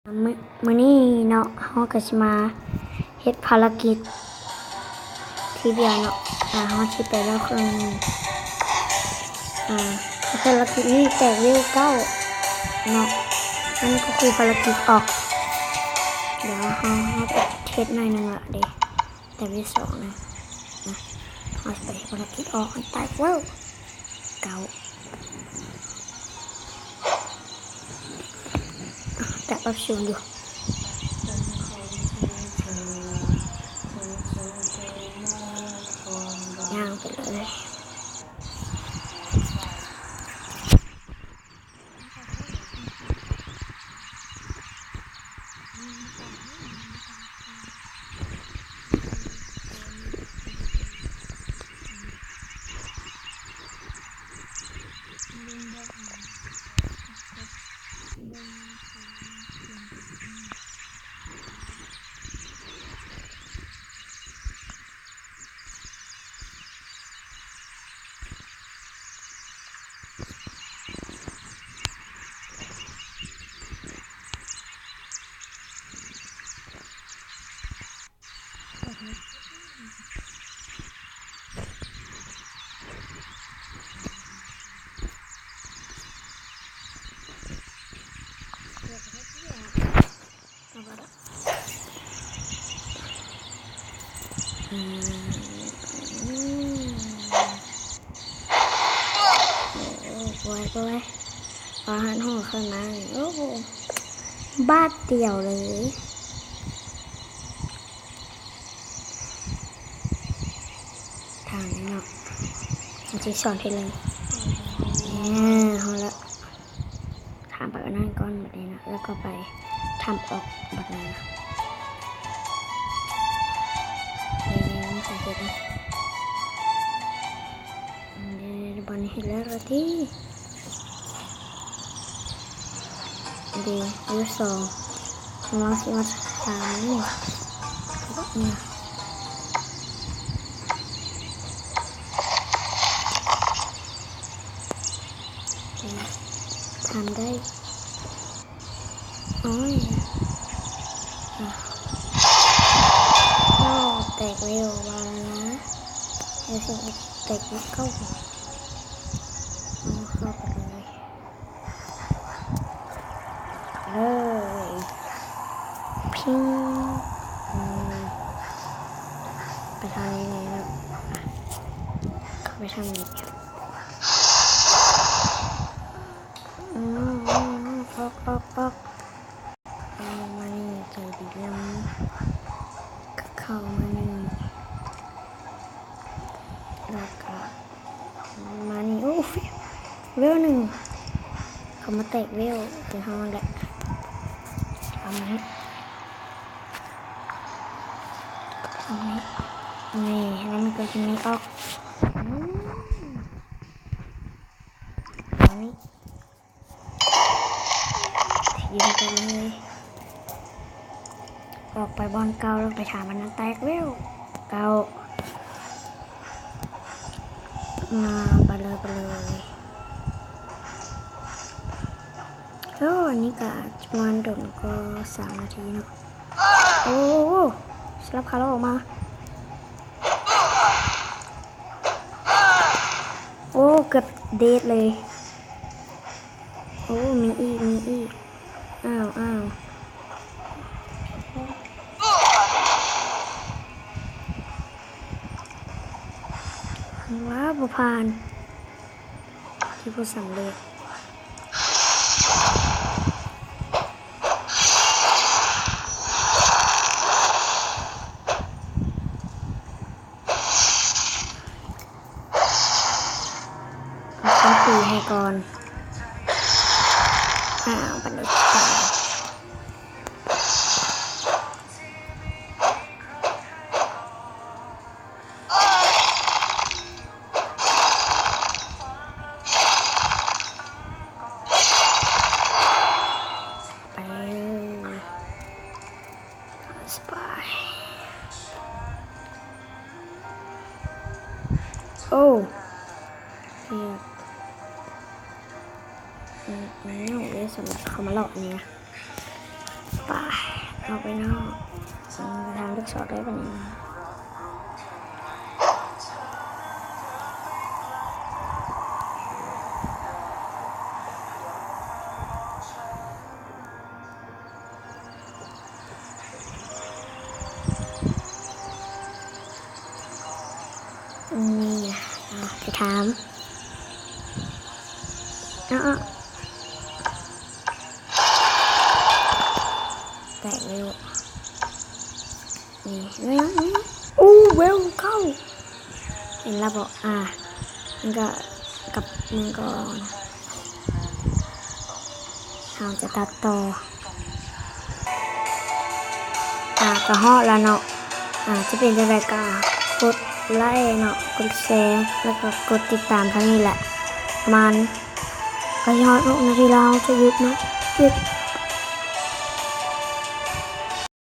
ມື້ ມື້ນີ້ເນາະ ເຮົາກໍຊິມາເຮັດພາລະກິດທີດຽວເນາະ. ອາ ເຮົາຊິໄປແລ້ວເຄິ່ງໜຶ່ງ. ອາ ພາລະກິດນີ້ແຕກເວວເກົ້າເນາະ. ນັ້ນກໍຄືພາລະກິດອອກ. ດຽວເຮົາ ເຮົາໄປເຮັດໜ້ອຍໜຶ່ງລະເດ້ ແຕ່ເວສອງນະ. ນະ ເຮົາຊິໄປເຮັດພາລະກິດອອກໃຫ້ແຕກເວີ ເກົ້າ ແຕກແບບສູນຢູ່ ຍ່າງໄປເລີຍ. ອືມ ໂອ້ ໂອ້ຍ ໂອ້ຍ ປາຫັນຫົວຂ້າງໜ້າ ໂອ້ ບາດດຽວເລີຍ. ທາງນີ້ເນາະ ມັນຊິສອນເຮັດເລີຍ. ອາ ເຮົາລະ ຂ້າມໄປອັນນັ້ນກ່ອນບັດນີ້ນະ ແລ້ວກໍໄປທຳອອກບັດນີ້ນະ. ນີ້ ນີ້ ນີ້ ໃສ່ເຮັດນະ. ເອີ ບັດນີ້ເຮັດແລ້ວລະຕິ ເດ ຢູ່ສອງ ກຳລັງຊິມາສາມນີ້ ນີ້ ທຳໄດ້. ໂອ້ຍ ໂອ້ ແຕກເວວວ່າແລ້ວນະ ເອີ ຊິແຕກເວວເກົ້າ ເຂົ້າໄປເລີຍ ເລີຍ ພິງ ອືມ ໄປທາງນີ້ເນາະ ເຂົ້າໄປທາງນີ້. ອືມ ອອກ ອອກ ອອກ ເຂົ້າມານີ້ ໃຈດີນຳ ເຂົ້າມານີ້ ແລ້ວກະມານີ້. ໂອ້ ເວວໜຶ່ງ ເຂົ້າມາແຕກເວວຄືເຮົາຫັ້ນແຫຼະ. ເອົານີ້ ເອົານີ້ ນີ້ ແລ້ວມັນກໍຊິມີອອກ ອືມ ເອົານີ້ ຖິ້ມໄປເລີຍ ອອກໄປບ່ອນເກົ່າ ແລ້ວໄປຖາມອັນນັ້ນ ແຕກເວວເກົ້າ ອາ ໄປເລີຍ ໄປເລີຍ. ໂອ້ ອັນນີ້ກະປະມານດົນກວ່າສາມນາທີເນາະ. ໂອ້ ສະຫຼັບຂາລອກອອກມາ. ໂອ້ ເກືອບເດດເລີຍ. ໂອ້ ມີອີກ ມີອີກ. ອ້າວ ອ້າວ ວ້າວ ບໍ່ຜ່ານ. ທີ່ບໍ່ສຳເລັດ. ເອົາຄົນຕີໃຫ້ກ່ອນ. ອ້າວ ບັດນີ້ຕາຍ. ໄປເລີຍ ສະບາຍ. ໂອ້ ເອີ ອືມ ເອີ ສຳລັບເຂົ້າມາເລາະນີ້ນະ. ອອກໄປນອກ ອືມ ໄປຖາມລູກສອດໄດ້ປານນີ້. ນີ້ລະ ອ່າ ໄປຖາມ ເອົາ ເອົາ ແຕກແລ້ວ ນີ້ ໂອ້ ເວລເກົ້າ ເຫັນລະບໍ່? ອ່າ ມັນກໍກັບ ມັນກໍ ເຮົາຈະຕັດຕໍ່ ອ່າ ກໍຮອດແລ້ວເນາະ ອ່າ ຈະເປັນຈັ່ງໃດກໍກົດໄລ້ເນາະ ກົດແຊ ແລ້ວກໍກົດຕິດຕາມທາງນີ້ແຫຼະ ປະມານ ກໍຊິຮອດຫົກນາທີແລ້ວ ເຮົາຈະຢຸດເນາະ ຢຸດ.